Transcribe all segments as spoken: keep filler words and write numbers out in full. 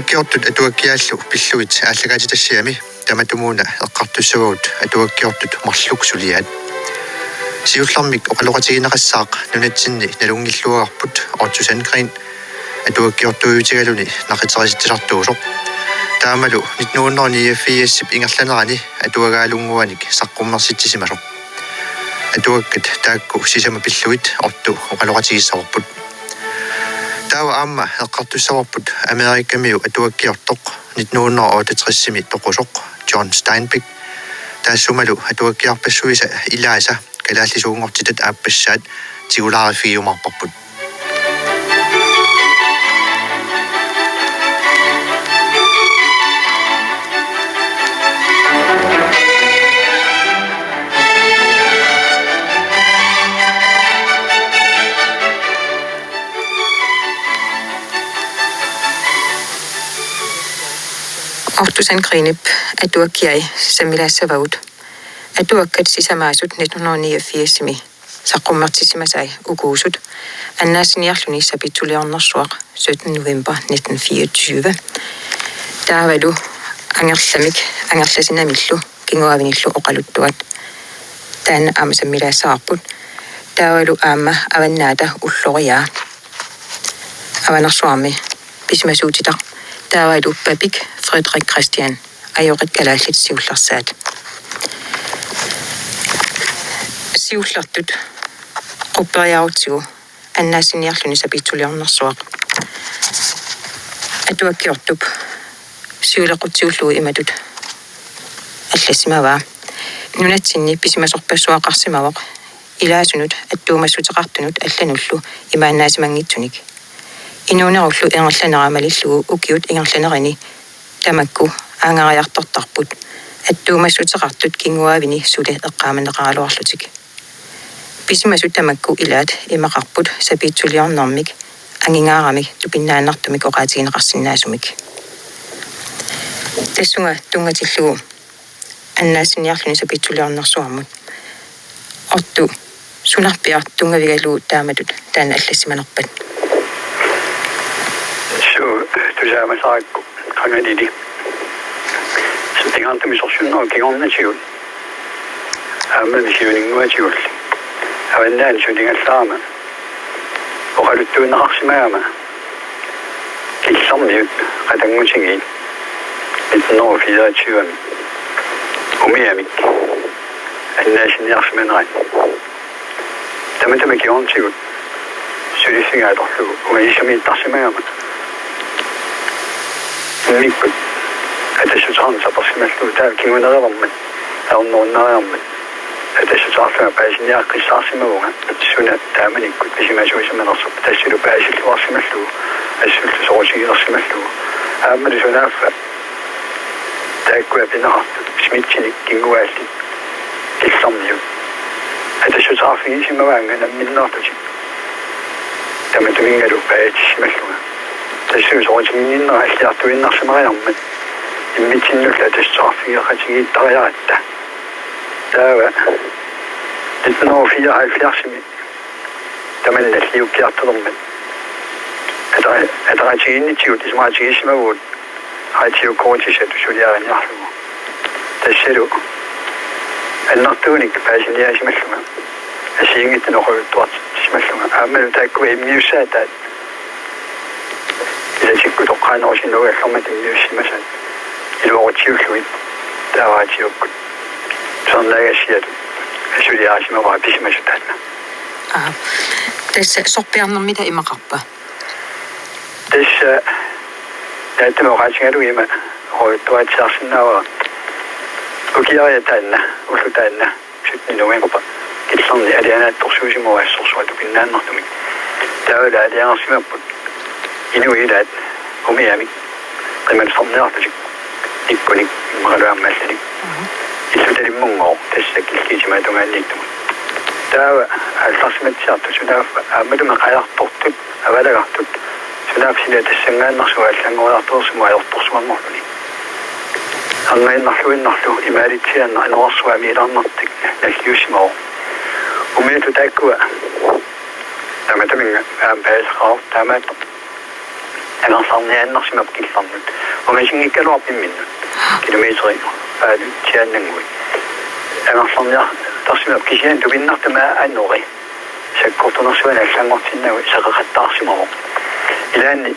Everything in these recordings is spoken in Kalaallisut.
Atuakkiortut atuakkiaallu pillugit aallakaatitassiami tamatumuuna eqqartussavagut atuakkiortut marluk suliaat. Siullermik oqaloqatigineqassaaq nunatsinni nalunngilluagarput Otto Sandgreen atuakkiortuutigaluni naqiterisitsisartuusoq. Taamalu nitten hundrede niogfirsip ingerlanerani atuagaalunnguanik saqqummersitsisimasoq. Atuakkat taakku sisamat pillugit Otto oqaloqatigissavarput. Taava aamma eqqartussavarput Amerikamiu atuakkiortoq nitten hundrede otteogtresimi toqusoq John Steinbeck. Taassumalu atuakkiarpassuisa ilaasa kalaallisuunngortitat aappassaat tigulaariffigiumaarparput. Otto Sandgreenip atuakkiai sammilaassavagut. Atuakkat sisamaasut nitten hundrede niogfirsimi saqqummersissimasai ukuusut: Annaassiniarluni sapiitsuliornersuaq sytten november nitten fireogtyve. Taavalu Angerlamik Angerlasinamillu kinguaavinillu oqaluttuat. Taanna aamma sammilaassavarput. Taavalu aamma Avannaata Ulloriaa Avanersuarmi pisimasuutitaq. Taavalu Papik Frederik Christian Ajoqit kalaallit siullersaat. Siullertut qupperiarutsigu Annaassiniarluni sapiitsuliornersuaq atuakkiortup siulequtsigullugu imatut allassimavaa: Nunatsinni pisimasorpassuaqarsimavoq ilaasunut attuumassuteqartunut allanullu imaannaasimanngitsunik. Inuunerullu ingerlanera malillugu ukiut ingerlanerini tamakku aangariartortarput attuumassuteqartut kinguaavini suli eqqaamaneqaraluarlutik. Pisimasut tamakku ilaat imaqarput sapiitsuliornermik angingaaramik tupinnaannartumik oqaatigineqarsinnaasumik. Tassunga tunngatillugu Annaassiniarluni sapiitsuliornersuarmut. Otto, sunarpiaq tunngavigalugu taamatut taanna allassimanerpat? Suu, tusaamasarakku qangalili. Pingaartumik sorsunnerup kingornatigut aammami siuninnguatigulli Avannaani suligallarama oqaluttuunneqarsimagama Killermiut qatanngutigiit nitten hundrede fireogtyve umiamik annaassiniarsimanerat. Tamatuma kingornatigut suliffiga atorlugu ungasissumiittarsimagama immikkut atassuteqarneq sapersimallugu, taava kingunereermat, ajornerunnareermat atassuteqarlunga paasiniaqqissaarsimavunga suna taamanikkut pisimasuusimanersoq, tassalu paasilluarsimallugu, assullu soqutigilersimallugu. Aammalu sunaaffa taakkua pineqartut Schmidtinik kinguaallit Killermiut atassuteqarfigisimavaannga namminneerlutik tamatuminngalu paasissimallunga. Tassalu soqutiginninnera alliartuinnarsimariarmat immitsinnullu atassuteqarfigeqatigiittariaratta. Taava nitten hundrede fireoghalvfjerdsimi tamanna nalliukkiartormat atera-, ateratigiinnitsigut isumaqatigiissimavugut radiokortissatut suliariniarlugu. Tassalu annertuunik paasiniaasimallunga assigiinngitsunik oqaluttuartissimallugu. Aammalu taakkua immiussaataat ilatikkut toqqaannarsinnaagallarmat immiussimasat iluaqutsiullugit taava radiokkut tusarnaagassiatut suliarisimavara pisimasut taanna. Aa. Tassa sorpiarnermita imaqarpa? Tassa naatsumik oqaatigalugu ima oqaluttuaatsiarsinnaavara ukiaria taanna, ulloq taanna, syttende november, Killerni alianaatsorsuusimavoq assorsuaq tupinnaannartumik. Taavalu aalajangersimapput inuit ilaat umiamik qimatsorniarlutik ikkunik immaqalu aamma allanik. Mhm. Illu talimmunngooq tassa Killiisimaata tungaanniittumut. Taava aallarsimatsiartut sunaaffa aammalumi qajartortut, avalagartut, sunaaffa sila tassanngaannarsuup allanngoriartorsimavoq ajortorsuanngorluni. Arnainnarluinnarlu imaalitsiaannaq anorersuaq amiilaarnartik nalliussimavoq. Umiattut taakkua tamatuminnga aamma paasisaqarput taamaattoq. angerlarniaannarsimapput killornut. Ungasinngikkaluarpoq imminnut. Kilometerit paatut siaannannguit. Angerlarniartarsimapput kisianni tupinnartumik anori sakkortunersimaneq allanngortinnagu saqeqattaarsimavoq. Ilaanni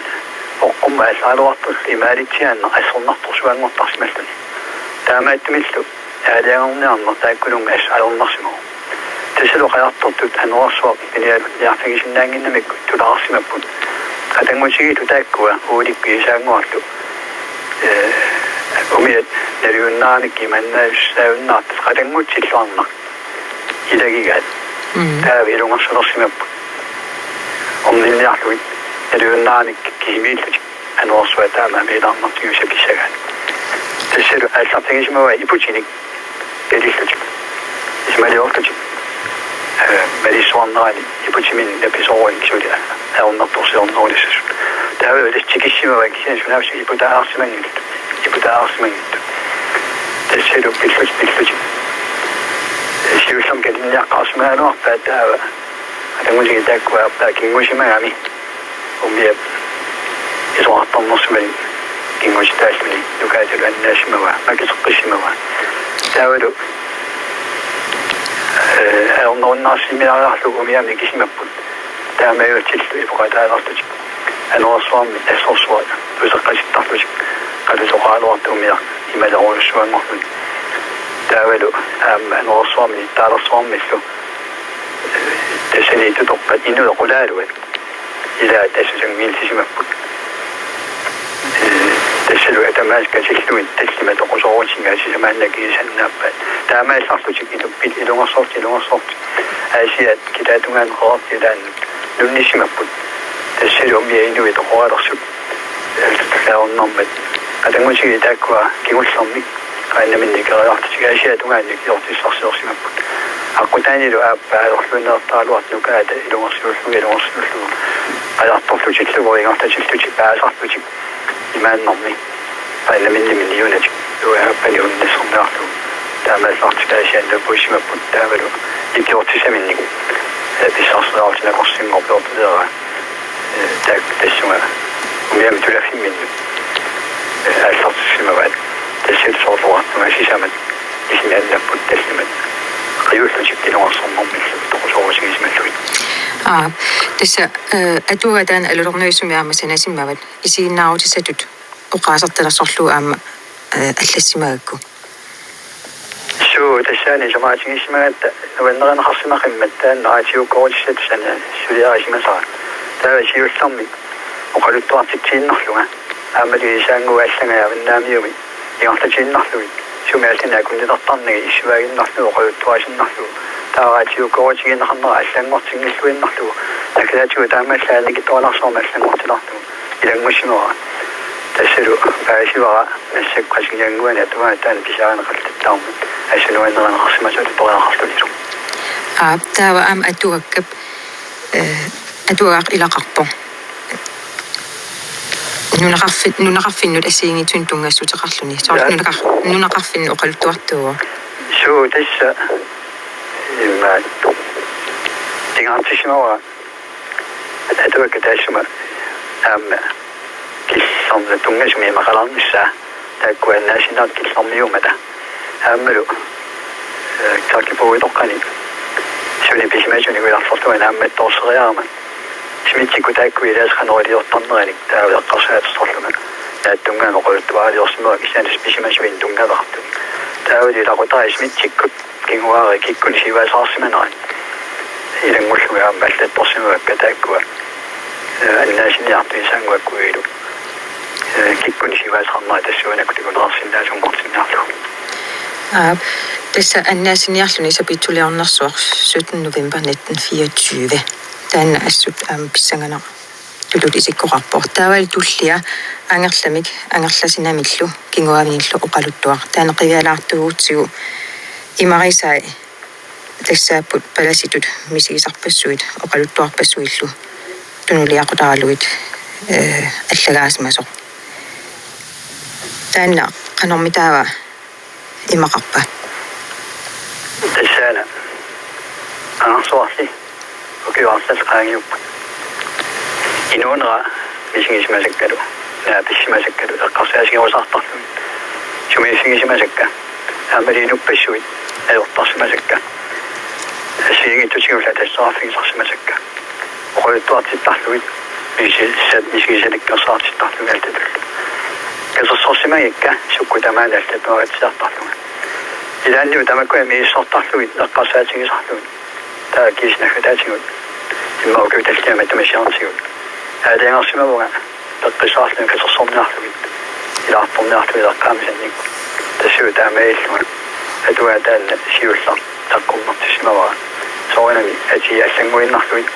oqqummut aallaraluartullu imaalitsiaannaq assornartorsuanngortarsimalluni. Taamaattumillu aalajangerniarneq taakkununnga assut ajornarsimavoq. Tassalu qajartortut anorersuaq piniarfigisinnaannginnamikku tulaarsimapput. Qatanngutigiillu taakkua uulikkut isaannguarlu, ee, umiat naliunnaarnikkut imannaajussaajunnaartut qatanngutsilluarnaq ilagigaat. Mm. Taava ilungersulersimapput. Orninniarlugit naliunnaarnikkut kisimiillutik anorersuaq taama amiilaarnartigut sakissagaat. Tassalu aallartigisimavai iputinik kalillutik. Isumaliorlutik, ee, malissuarnerani iputiminnik napisoorujussuit ajornartorsiornerulissasut. Taava ilissigissimavai kisianni sunaaffa iputaarsimanngillat. Iputaarsimanngillat. Tassalu pillutik, pillutik. Siullermik kalinniaqqaarsimagaluarpaat taava. Qatanngutigiit taakkua aappaat kingusimagami umiap isorartornersimanik kingusittaalluni nukaatalu annaassimavaa, makiteqqissimavaa. Taavalu, ee, ajornerunnaarsimaarlugu umiamik ikisimapput. Taamaalillutillu ipoqataalaarlutik. Anorersuarmi assorsuaq uteqqasittarlutik. Qalisoqaraluartoq umiaq imalerujussuanngorluni. Taavalu aamma anorersuarmi nittaalersuarmillu tassaniittutorpat inuit qulaaluat ilaat assut sanngiilsisimapput. Ee, tassalu atamaat katillugit tallimat toqusoorutigigaat sisamaannakkut isannaappaat. Taamaalillutik iluppit ilungersortut, ilungersortut. Aasiaat kitaatungaanut qeqertat ilaannut nunnisimapput. Tassalu umiat inuit toqoralersut. Ee, takornarmat. Qatanngutigiit taakkua kingullermik qaannamik nikeriarlutik Aasiatungaanut ikiortissarsiorsimapput. Aqqutaanilu aappaa ajorluinneertaraluartoq nukaata ilungersuullugu, ilungersuullugu. Qajartorlutillu, ingerlatillutik, paasarlutik imaannermi. Qaannaminnimi niunatik. Uanga aappani unnissorniarlugu. Taamaalillutik Aasianut puissimapput taavalu ikiortissaminnik. Ee, pissarsiariarlutik nakorsinngorpiortuleraa. Ee, taakku tassunga umiamik tulaffimminnut, ee, aallartissimavaat. Tassalu soorlu oqartunga sisamat isiniannapput tallimat qiullutik ilungersornermillu toqusoorutigisimallugit. Aa, tassa, ee, atuagaq taanna Alulernuisumi aamma sanasimavat isiginnaarutissatut oqaasertalersorlugu aamma, ee, allassimagakku. Suu, tassaani isumaqatigiissimagatta nuannarineqarsimaqimmat taanna raatiukkoorutissatut sana suliarisimasara. Taava siullermik oqaluttuartitsiinnarlunga. Aammalu isaannguaallanga avannaamiumi ingerlatiinnarlugit. Sumi allani akunnilertarnagit issivaaginnarlugu oqaluttuarisinnarlugu. Taava raatiukkoorutigineqarnera allanngortinngilluinnarlugu. Takkalaatigut taamaallaat annikitsuararsuarmik allanngortilaarlugu. Ilanngussimavara. Tassalu paasivara massakkut qasigiannguani atuagaq taanna pisaarineqattaarmat. Assut nuannarineqarsimasutut toriaqarlunilu. Aap, taava aamma atuakkap, ee, atuagaq ilaqarpoq. Nunaqarfi-, nunaqarfinnut assigiinngitsunut tunngassuteqarluni. Soorlu Ja. nunaqar-, nunaqarfinnut oqaluttuartuuvoq. Suu, tassa. Immaqa. Pingaartissimavara. Atuakkat taassuma aamma killornut tunngasumik imaqalaarnissaa taakku annaasiniartut killormiuummata. Aammalu, ee, Clarke Bouetoqqani suli pisimasunik ujarlerlunga naammattoorseriarama. Smitsikkut taakku ilaasa qanoq iliortarneranik taava eqqarsaatersorlunga. Naatsunngaanniit oqaluttuaraliorsimavara kisianni pisimasuinnaq tunngaveqartunik. Taavalu ilaqutariit smitsikkut kinguaariit kikkunnit siuaasaqarsimanerat ilanngullugit aamma allattorsimavakka taakkua, ee, annaasiniartut isaannguakkuilu, ee, kikkunnit siuaasaqarnerat tassuunakkut takuneqarsinnaasunngortinniarlugu. Aap, tassa annaasiniarluni sapiitsuliornersuaq sytten november nitten fireogtyve. Taanna assut aamma pissanganaq tuluttut isikkoqarpoq. Taavalu tullia Angerlamik Angerlasinamillu kinguaavinillu oqaluttuaq. Taanna qivialaartuugutsigu imarisai tassaapput palasitut misigisarpassuit oqaluttuarpassuillu tunuliaqutaralugit, ee, allagaasimasoq. Taanna qanormitaava imaqarpa? Tassaana angersuarli ukiuarsallu qaangiupput. Inuunera misigisimasakkalu, naapissimasakkalu eqqarsaatigerusaartarlugit sumiiffigisimasakka, aammalu inuppassuit ajortarsimasakka, assigiinngitsutigullu atassaraffigisarsimasakka, oqaluttuartittarlugit, misigissat, misigisalikkersaartittarlugit allatullu. Katersorsimagikka sukkut tamaani allatut atuaritsiartarlunga. Ilaannilu tamakkua misissortarlugit eqqarsaatigisarlugit. Taava kiisalu naggataatigut immaqa ukiut tallimat matuma siornatigut aalajangersimavunga peqqissaarlugit katersorniarlugit, ilaartorniarlugit eqqaamisannik. Tassalu taamaalillunga atuagaq taanna siulleq saqqummertissimavara. Soorunami atii allannguinnarlugit.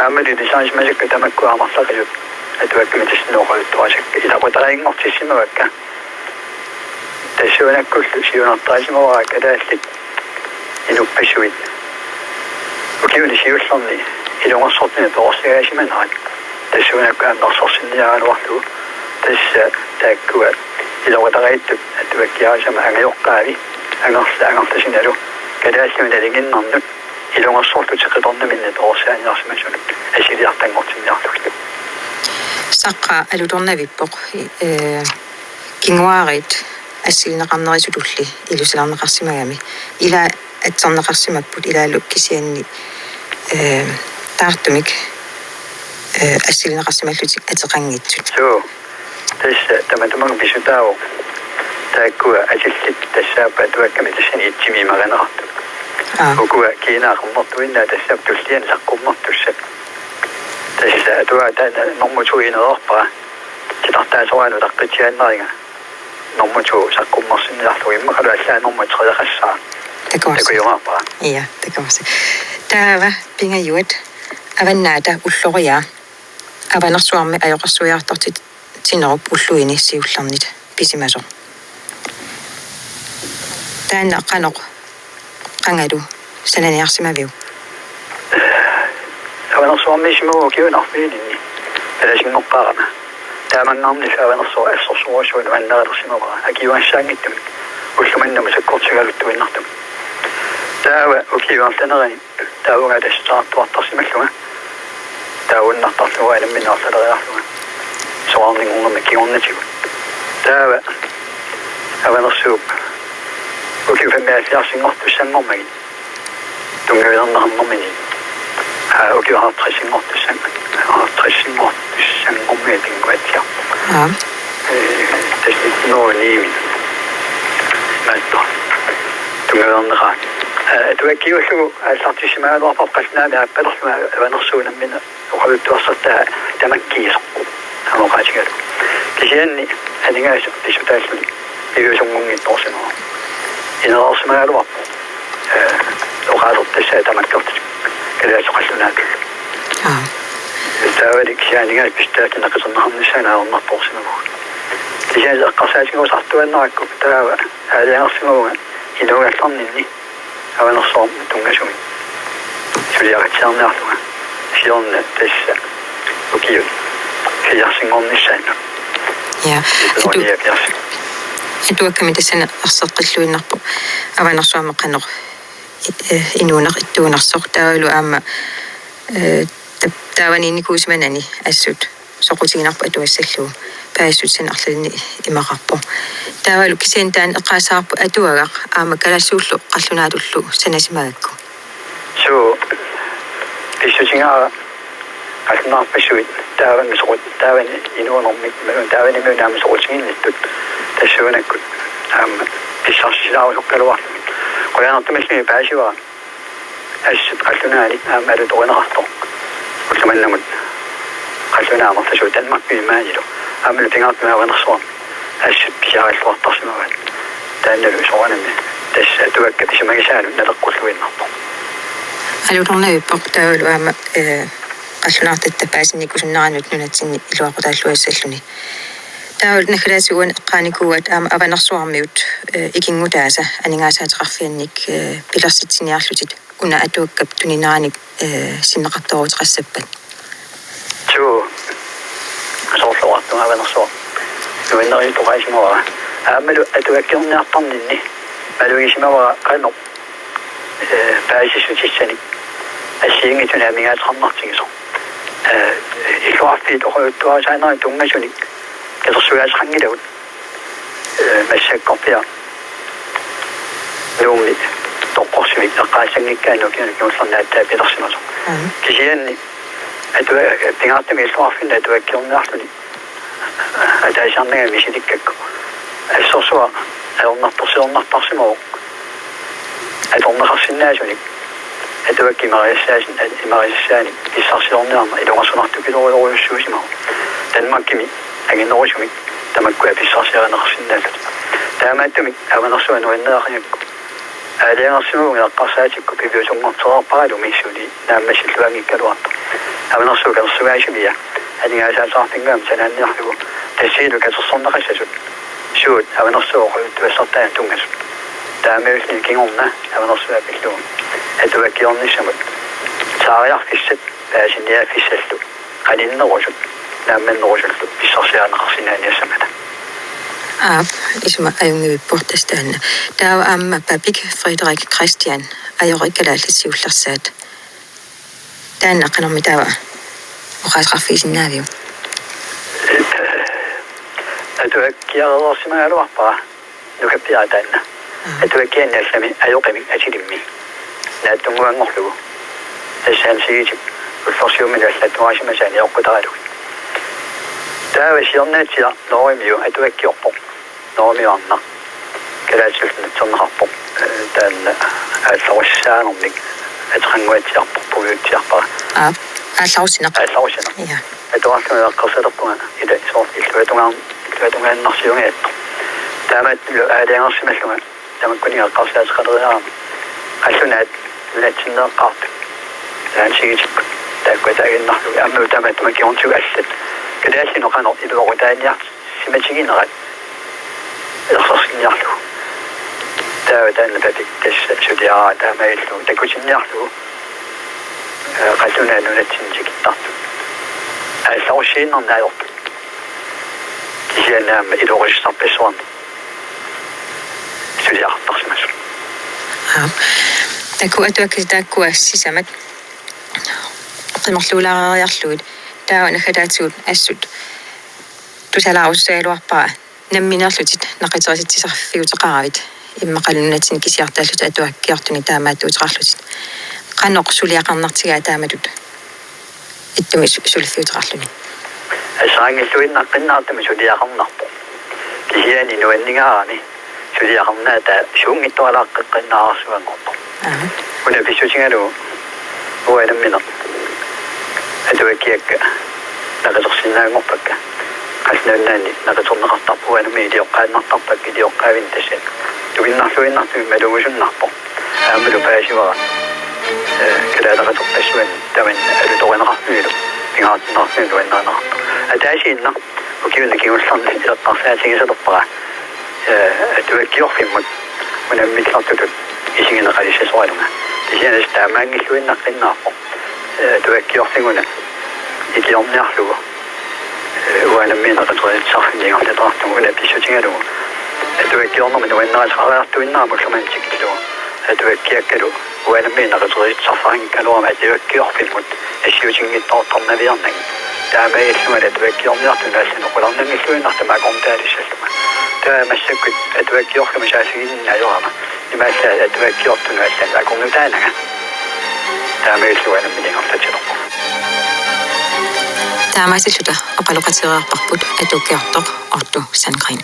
Aammalu ilisarisimasakka tamakku amerlaqisut atuakkamik tassani oqaluttuarisakka. Ilaqutariinngortissimavakka. Tassuunakkullu siunertarisimavara kalaallit inuppassuit ukiuni siullerni ilungersortuni perorsigaasimanerat. Tassuunakkut aamma ersersinniaraluarlugu, tassa taakkua ilaqutariittut atuakkiarisama angajoqqaavi, Angerla Angerlasinalu, kalaallimik nalinginnarnut ilungersorlutik qitornaminnik perorsaaniarsimasunut assiliartanngortinniarlugit. Saqqaa alutornavippoq, eh, kinguaariit assilineqarnerusutulli ilusilerneqarsimagami. Ila atserneqarsimapput ilaallu kisianni, eh, taartumik, eh, assilineqarsimallutik ateqanngitsut. Suu. Tassa tamatuma pissutaavoq taakkua atillit tassaappat atuakkamik tassani itsimi imarineqartut. Aa. Ukua kiinaa qernertuinnaat tassaapput tulliani saqqummertussat. Tassa atuagaq taanna normu to inereerpara. Titartaasoraanut utaqqitsiaannariga normu to saqqummersinniarlugu, immaqalu allaat normu tre-eqassara. Takuarsi. Takujumaarpara. Ia, takuarsi. Taava pingajuat Avannaata Ulloriaa Avanersuarmi ajoqersuiartortitsinerup ulluini siullernit pisimasoq. Taanna qanoq qangalu sananiarsimaviuk? Avanersuarmiissimavugut ukiuni arfinilinni palasinngorpaarama. Taamanngaarnilu Avanersuaq assorsuarujussuaq nuannarilersimavara akiugassaanngitsumik ullumimut sakkortugaluttuinnartumik. Taava ukiuartanerani taavunga tassa taartuartarsimallunga. Taavunnartarlunga nammineq arlaleriarlunga. Soraarninngornermi kingornatigut. Taava Avanersuup ukiut femoghalvfjerdsinngortussanngormagit. Tunngavilerneqarnermini. Aa, ukiut halvtredsinngortussan-, halvtredsinngortussanngormagit pingajuatsiarpoq. Aa. Eh, tassa nitten hundrede og ni-mi. Maattoq. Tunngavilerneqaat. Aa, atuakkiullugu aallartissimagaluarpara qallunaamik aappalerlunga Avanersuup nammineq oqaluttuassartaa tamakkiisoq. Amoqaatigalu. Kisianni aningaasat pissutaalluni piviusunngunngitsoorsimavoq. Inereersimagaluarpoq. Eh, oqaasertassaa tamakkerlutik. Kalaallisut qallunaatullu. Aa. Taavali kisianni aningaasat pissutaalluni naqiserneqarnissaannut ajornartoorsimavagut. Kisianni eqqarsaatigerusartuaannarakku taava aalajangersimavunga inuugallarninni Avanersuarmi tunngasumik suliaqatsiarniarlunga siorna tassa ukiut fireoghalvfjerdsinngornissaannut. Ja. Nitten hundrede og nioghalvfjerds. Atuakkami tassani erseqqilluinnarpoq Avanersuarmi qanoq, eh, inuuner-, ittuunersoq taavalu aamma, eh, ta-, taavaniinnikuusimanani assut soqutiginarpoq atuassallugu. Paasissutissat arlalinni imaqarpoq. Taavalu kisianni taanna eqqaassavarput atuagaq aamma kalaallisuullu qallunaatullu sanasimagakku. Suu, pissutigaara qallunaarpassuit taavami soqut-, taavani inuunermik, taavani inuunermik soqutiginnittut tassuunakkut aamma pissarsisilaarusukkaluarlugit. Qujanartumilluunniit paasivara. Assut qallunaani aamma alutorineqartoq. Ullumimut qallunaat amerlasuut Danmarkimi maanilu. Aammalu pingaartumik Avanersuarmi assut pisiarilluartarsimavaat. Taannalu soorunami tassa atuakkat isumagisaannut naleqqulluinnarpoq. Alutornavippoq taavalu aamma, eh, qallunaartatta paasinikusunneranut nunatsinni iluaqutaalluassalluni. Taava naggataatigut eqqaanikuugatta aamma Avanersuarmiut, eh, ikinngutaasa aningaasaateqarfiannik, eh, pilersitsiniarlutit una atuakkap tuninerannik, eh, sinneqartooruteqassappat. Suu, soorlu oqartunga Avanersuaq nuannarisoqarsimavara. Aammalu atuakkiorniartarninni malugisimavara qanoq, eh, paasissutissanik assigiinngitsunik amigaateqarnartigisoq. Ee, illoqarfiit oqaluttuarisaanerit tunngasunik katersugaasaqanngilagut. Ee, massakkorpiaq Nuummi toqqorsivik eqqaassanngikkaanni ukiuni kingullerni aatsaat pilersimasoq. Mhm. Kisianni atua-, pingaartumik illoqarfinni atuakkiorniarluni ataasiarnagami misilikkakku. Assorsuaq ajornartorsiornartarsimavoq. Atorneqarsinnaasunik atuakkiorfimmut imarisassaasin-, imarisassaanik pissarsiorniarneq ilungersunartupiloorujussuusimavoq. Danmarkimi anginerusumik tamakkua pissarsiarineqarsinnaallutik. Taamaattumik Avanersuaq nuanneqaqqigakku aalajangersimavunga eqqarsaatikkut piviusunngortereerparalu misissuini naammassilluanngikkaluartoq. Avanersuup katersugaasivia aningaasaatigaarpingaam sanaanniarlugu tassanilu katersorneqassasut suut Avanersuup oqaluttuassartaaneq tunngasut. Taamaalilluni kingorna Avanersuaq pillugu atuakkiornissamut taariarfissat paasiniaaffissallu qaninnerusut naammannerusullu pissarsiarineqarsinnaaniassammata. Aap, isuma ajunngivippoq tassa taanna. Taava aamma Papik Frederik Christian, ajoqi kalaallit siullersaat. Taanna qanormi taava oqaaseqarfigisinnaaviuk? Atuakkiareersimagaluarpara nukappiaraq taanna. Aha. Atuakkianni allami ajoqimik atilimmi naatsunnguanngorlugu. Tassa Hans Egedep Ullorsiummini allattuarisimasai nioqqutaralugit. Taava siornaatsiaq Norgemiu atuakkiorpoq. Norgemiu arnaq. Kalaallisut nutserneqarpoq. Ee, taanna aallarussaanngornik ateqanguatsiarpoq, puigutsiarpara. Aap, aallarussineq. Aallarussineq. Ja. Atuarlunga eqqarsalerpunga ila soorlu illuatungaan-, illuatungaannarsiungaattoq. Taamaattumillu aalajangersimallunga tamakkuninnga eqqarsaateqaleriarama qallunaat nunatsinneeqqaartut. Taanna sigitikkut. Taakkua taaginnarlugu. Aamma taamaattumik kingornatigut allat. Kalaallinut qanoq iluaqutaaniarsimatiginerat ersersinniarlugu. Taava taanna Papik tassa suliaraa taamaalillugu takutinniarlugu. Ee, qallunaat nunatsinni tikittartut. Aallarussiinnarneq ajortut. Kisianni aamma iluaqutissarpassuarnik suliaqartarsimasut. Aap. Taakku atuakkiat taakkua sisamat qimerluulaariarlugit taava naggataatigut assut tusalaarussaagaluarpara nammineerlutit naqiterisitsisarfiuteqaravit immaqalu nunatsinni kisiartaallutit atuakkiortunik taamaattuuteqarlutit. Qanoq suliaqarnartigaa taamatut ittumi su-, suliffiuteqarluni? Assaanngilluinnaq qinnartumik suliaqarnarpoq. Kisianni nuanningaarami suliaqarnaataa suunngitsuaralaaqqeqqinnaarsuanngorpoq. Aha. Una pissutigalugu uanga nammineq atuakkiakka naqitersinnaanngorpakka. Qallunaat Nunaanni naqiterneqartarput uanga nammineq ilioqqaannartarpakka ilioqqaavinni tassani. Tupinnarluinnartumik malugusunnarpoq. Aammalu paasivara, ee, kalaaleqaterpassuarni tamanna alutorineqarlunilu, pingaartinneqarlunilu nuannarineqartoq. Ataasiinnaq ukiuni kingullerni eqqarsaatigisalerpara, ee, atuakkiorfimmut unammillertutut isigineqalissasoralunga. Kisianni taamaanngilluinnaq qinnarpoq. Ee, atuakkiorfiup una ikiorniarlugu. Ee, uanga nammineq naqiterisitsisarfimmut ingerlateqartunga una pissutigalugu. Atuakkiornermut nuannarisaqariartuinnarama ullumimut tikillugu. Atuakkiakkalu uanga nammineq naqiterisitsisarfeqanngikkaluarama atuakkiorfimmut nassiutinngitsoortarnaviarnagit. Taamaalillunga atuakkiorniartut allanut qularnanngilluinnartut akornutaalissallunga. Taava massakkut atuakkiorfimmut saaffiginninneq ajorama. Imaallaat atuakkiortunut allanut akornutaananga. Taamaalillunga nammineq ingerlatsilerpunga. Taamaasilluta oqaloqateerparput atuakkiortoq Otto Sandgreen.